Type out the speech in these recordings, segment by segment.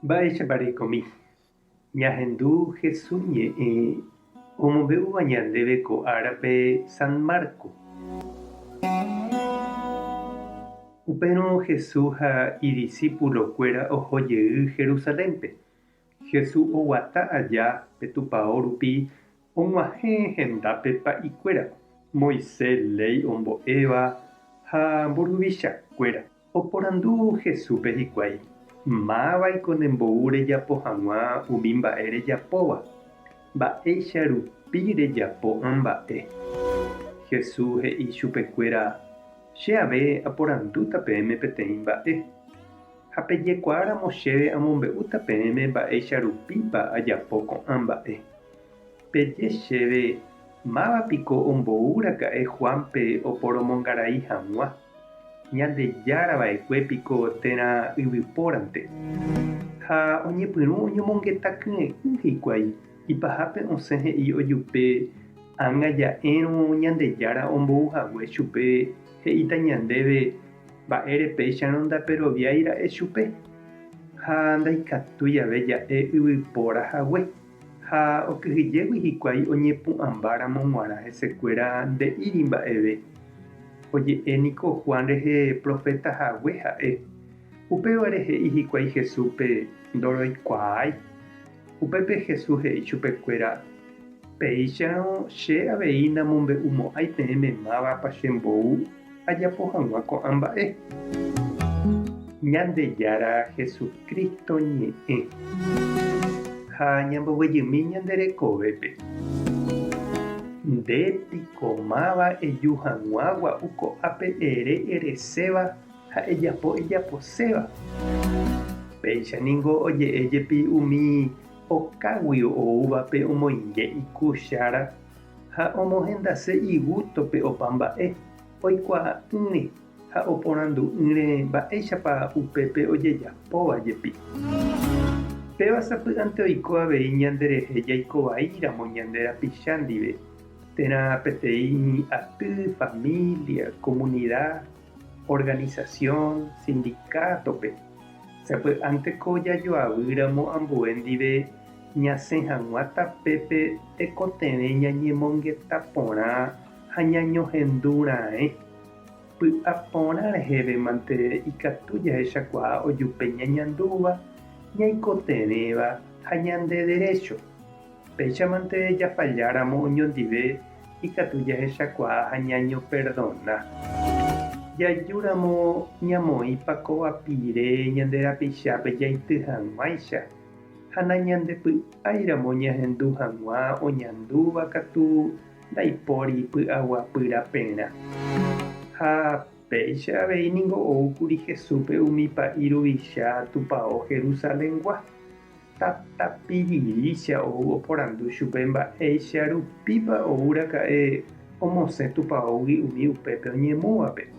Mba'éichapa reikomi? Ñahendu Jesús ñe'ẽ omombe'úva ñandéve ko árape San Marco. Upérõ Jesús ha idisípulokuéra oho jey Jerusalénpe. Jesús oguata aja pe tupao rupi og̃uahẽ hendápe pa'ikuéra, Moisés léi ombo'éva ha mburuvichakuéra. Oporandu Jesúspe hikuái, Mávaiko nembou rejapo hag̃ua umi mba'e rejapóva? Mba'éicha rupi rejapo ã mba'e? Jesús he'i chupekuéra, Che ave aporandúta peẽme peteĩ mba'e. Ha pejekuaáramo chéve amombe'úta peẽme mba'éicha rupípa ajapo ko'ã mba'e. Peje chéve, máva piko ombou raka'e Juánpe oporomongarai hag̃ua? Ñandejára va'ekue piko térã yvypórante? Ha oñepyrũ oñomongeta kyre'ỹ hikuái, ipahápe osẽ he'i ojupe, Ág̃a ja'érõ Ñandejára ombou hague chupe he'íta ñandéve mba'ére péicharõ ndaperoviái ra'e chupe, ha ndaikatúi ave ja'e yvypóra hague. Ha okyhyjégui hikuái oñepu'ãmba ramo g̃uarã hesekuéra nde'íri mba'eve. Oje'e niko Juan rehe proféta hague ha'e. Upévare he'i hikuái Jesúspe, Ndoroikuaái. Upépe Jesús he'i chupekuéra, Péicharõ che avei namombe'umo'ãi peẽme mávapa chembou ajapo hag̃ua ko'ã mba'e. Ñandejára Jesucristo ñe'ẽ ha ñamboguejymi ñande rekovépe. Nde piko máva eju hag̃ua gua'u ko'ápe ere ereséva ha ejapo ejaposéva? Péicha ningo oje'e jepi umi okáguio oúvape omoinge ikuchára ha omohendase igústope opa mba'e, oikuaa'ỹre ha oporandu'ỹre mba'éichapa upépe ojejapóva jepi. Péva sapy'ánte oiko avei ñanderehe jaikovaíramo ñande rapicha ndive, térã peteĩ aty, familia, komunida, organisasión, sindikátope. Sapy'ánteko jajoavýramo ambue ndive ñasẽ hag̃ua tapépe tekotevẽ ñañemongeta porã ha ñañohendu raẽ. Py'a porã reheve mante ikatu jahechakuaa ojupe ñañandúva, ñaikotevẽva ha ñande derécho. Péicha mante jafalláramo oñondive ikatu jahechakuaa ha ñañoperdona. Jajúramo ñamoĩpa kóva pire ñande rapichápe jaity hag̃uáicha ha nañandepy'áiramo ñahendu hag̃ua oñandúva katu ndaipóri py'aguapy raperã. Ha péicha avei ningo oúkuri Jesúspe umi pa'i ruvicha tupao Jerusalengua. Tatapirícha ou oporandu chupe mba'éicha rupípa ou raka'e omosẽ tupaógui umi upépe oñemúvape.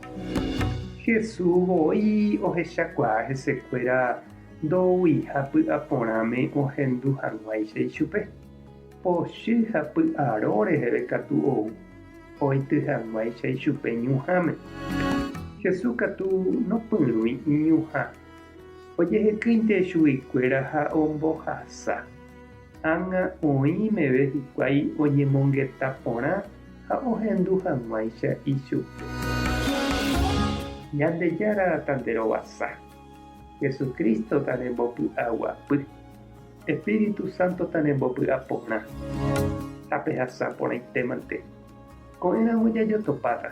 Jesús voi ohechakuaa hesekuéra ndouiha py'aporãme ohendu hag̃uáicha ichupe. Pochy ha py'aro reheve katu ou, oity hag̃uáicha ichupe ñuhãme. Jesús katu nopyrũi iñuhã. Ojehekýinte chuguikuéra ha ombohasa. Ág̃a oĩ meve hikuái oñemongeta porã ha ohendu hag̃uáicha ichupe. Ñandejára tanderovasa. Jesucristo tanembopy'aguapy. Espíritu Santo tanembopy'aporã. Tapehasa porãitémante. Ko'ẽramo jajotopáta.